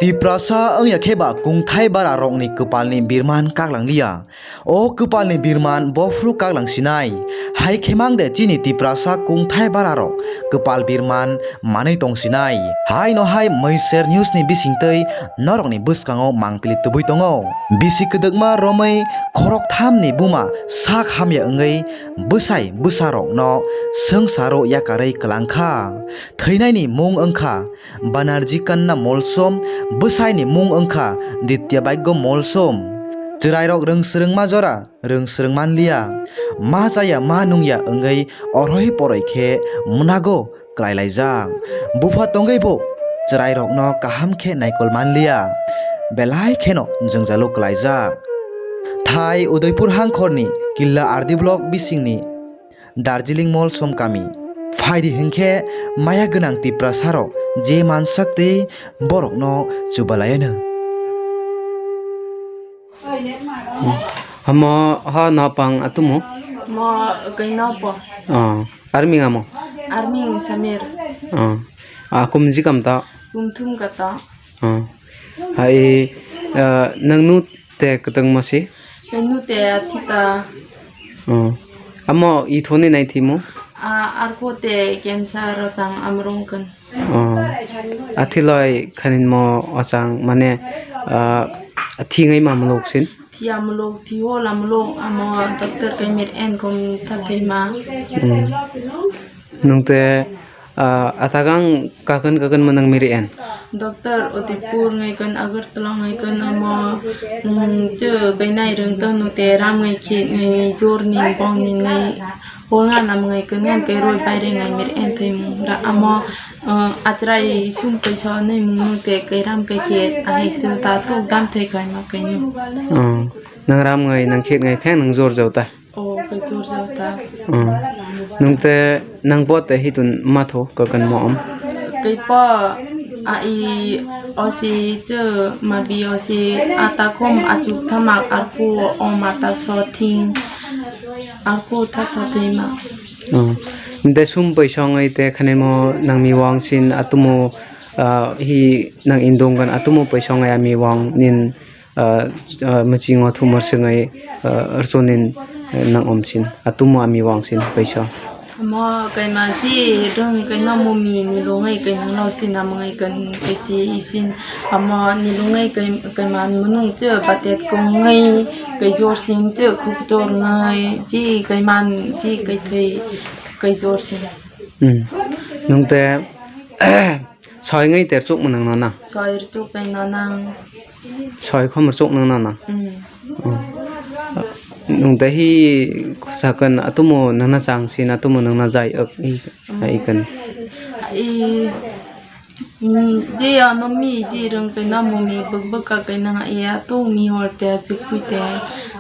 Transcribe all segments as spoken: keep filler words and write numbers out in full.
Tiprasa wngya khe ba kungthai bara rokni kwpalni birman kaklang liya. O kwpalni birman bophru kaklang sinai. Hai khe mang de chini Tiprasa kungthai bara rok kwpal birman manwi tong sinai. Hai no hai Mwiser News ni bisingtwi norokni bwskango mangpili tubui tongo. Bisi kwdwkma romwi khorok thamni buma sak hamya wngwi bwsai bwsa rokno swngcharo yakarwi kwlang kha. Thwinaini mung wngkha Banerjee Kanya Molsom, bwsaini mung wngkha Ditya Bhagya Molsom. Chwrairok rwng swrwngma jora rwng swrwng manliya, ma chaya ma nungya wngwi oroi poroi khe mwnago kwlailaijak. Bupha tongwibo chwrairokno kaham khe naikol manliya, belai kheno jwngjalo kwlaijak. Thai Udaipur hangkhorni Killa R D block bisingni Darjeeling Molsom kami. Phaidi hinkhe maya gwnang Tiprasarok je mansak tei borokno chubalaiano. Amo ha napang atumu? Mo kaino po. Oh, arming amo? Arming Samir. Oh, akum jikam ta? Kumthum kata. Oh. Hai, eh, nang nu te kwtang masi? Kaino te athita. Oh. Amo ithoni nai thimu? A, arko te cancer rachang amrong kan. Oh. Athiloi khanin mo achang mane, ah, thingai mamlok sin? Thia muluk, thiho lamuluk, amo doctor kai mir en kom thathai ma. Hmm. Nung te, ah, atagang kakan kakan manang miri en? Doctor Udaipur ngai kan, Agartala ngai kan, amo, mm, je kainai rwng tong nung te ram ngai khe ngai jor ni bong ni ngai hol na nam ngai kan ngan kai roi baire ngai mir en thai mung ra amo, ah, achrai sum paisa nai mung nung te kai ram kai khe ahai chu ta tuk dam thai kai ma kai nung. Oh, nang ram ngai nang khet ngai pheng nang jor jau ta? Oh, kajor jota. Hmm. Nung te, nang bo te hitun matho kakan mo om? Kaipo, a i, osi che, mabi osi, atakom achuk thamak arpu om atak so thing, arpu tha tha thima. Hmm. Nte sum pai songoi te khane mo nang mi wang sin atumo, ah, hi nang indong gan atumo pai songoi ami wang nin ah, ah, michingo thumar swngai, ah, rwchonini, eh, nang omsin, atumo ami wangsin paisa. Amo kaima ji rung kaino mumi nilungwi kainang no sinamwngwi kan kaisi isin. Amo nilungwi kai-, kaima munung che batet kongwi kaijor sin che khukjor ngai ji kaiman ji kaithai kaijor sin. Hmm. Nung te Soi wngwi ter chukmung nang nana? Soi rwchuk nang nana. Soi khom rwchuk nang nana? Mm. Oh. Nung dahi sakon atumo nana chang sin atumo nang na jai ok hi hai kan. I, mm, je ano mi je rong pe na mo mi buk buk ka kai nang ya tu mi hor te chik pui te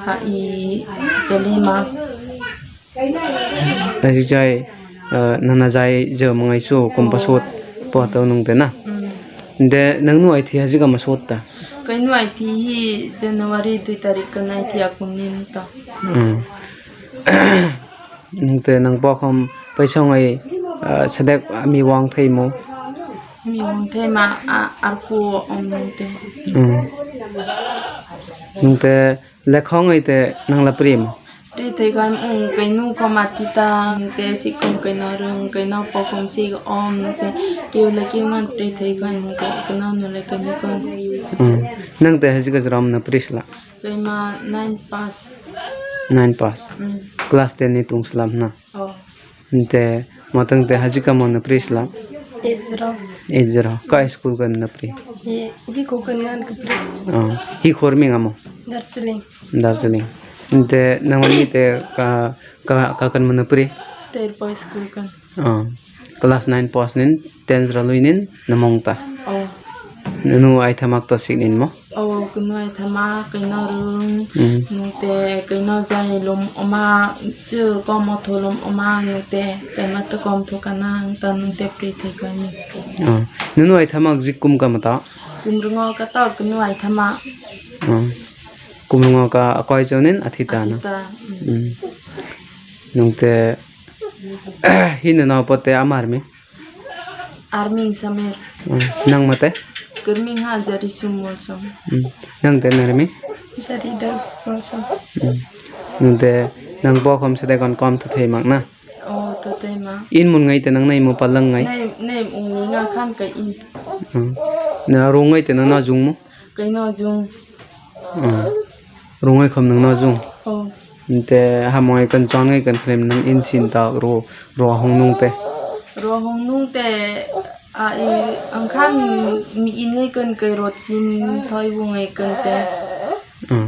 ha i chale ma. Ajijai, eh, nana jai je mangai su kumpa sot po to nung te na. Mm. De nang nu ai thi haji kama sot ta. Kai nu ai thi hi January dui tarik ka nai thi akum ni nung ta. Mm. Nung te nang po khom paisa ngai, eh, sedek ami wang thai mo. Ami wang thai ma a, arpu om nung te. Mm. Nung te Lekha wngwi te nang la pri mo? Pri thai khan, um, kainung kho ma thita, um, te sikhum kaino rung, kaino pokhum si om, te keu le keu man pri thai khan, um, ko, kono no le kaino kon. Hmm. Nang te hajika jora wngna pri sla? Kaima nine pass. Nine pass. Hmm. Class ten ni tung slam na? Oh. Hinte matang te hajika mo na pri sla? Eight zero. Eight zero. Ka school ka na pri? Hi, hi ko kan ngan ka pri. Oh, hi khor mi ngamo? Darjeeling. Darjeeling. Hinte nang mi te ka, ka, ka kan mo na pri? Ter boy school kan. Oh. Class nine pass nin, ten zero lui nin, na mong ta. Oh. Nunu ai thamak to sik nin mo? Oh, kunu ai thama, kaino rung, hmm, nung te, kaino jai lum oma, chu kom otho lum oma, nung te, kaima to kom tho kana, ta nung te pri thai kani. Oh. Nunu ai thamak jik kum ka mata? Kum rungo ka to, kunu ai thama. Oh. Kum rungo ka akoi jonin athita na? Athita, hmm. Hmm. Nung te, hino na pote amar mi? Arming Samer. Hmm. Nang mate? Kwrwngwi ha jari sum molsong. Hmm. Nang de narimi? Jari da molsong. Hmm. Nang de nang bo khom sede kon kom to thai mak na? O to tei ma. In mun ngai te nang nai mo palang ngai? Nai, nai ungni nga khan ka in. Hmm. Na rung ngai te nang na jung mo? Kai no jung. Hmm. Rung ngai khom nang na jung? O. Te hamoi kan chon ngai kan khlem nang in sin ta ro, ro hong nung te. Ro hong nung te, a, i, ang khan mi in ngai kan kai ro chin thoi bu ngai kan te. Hmm.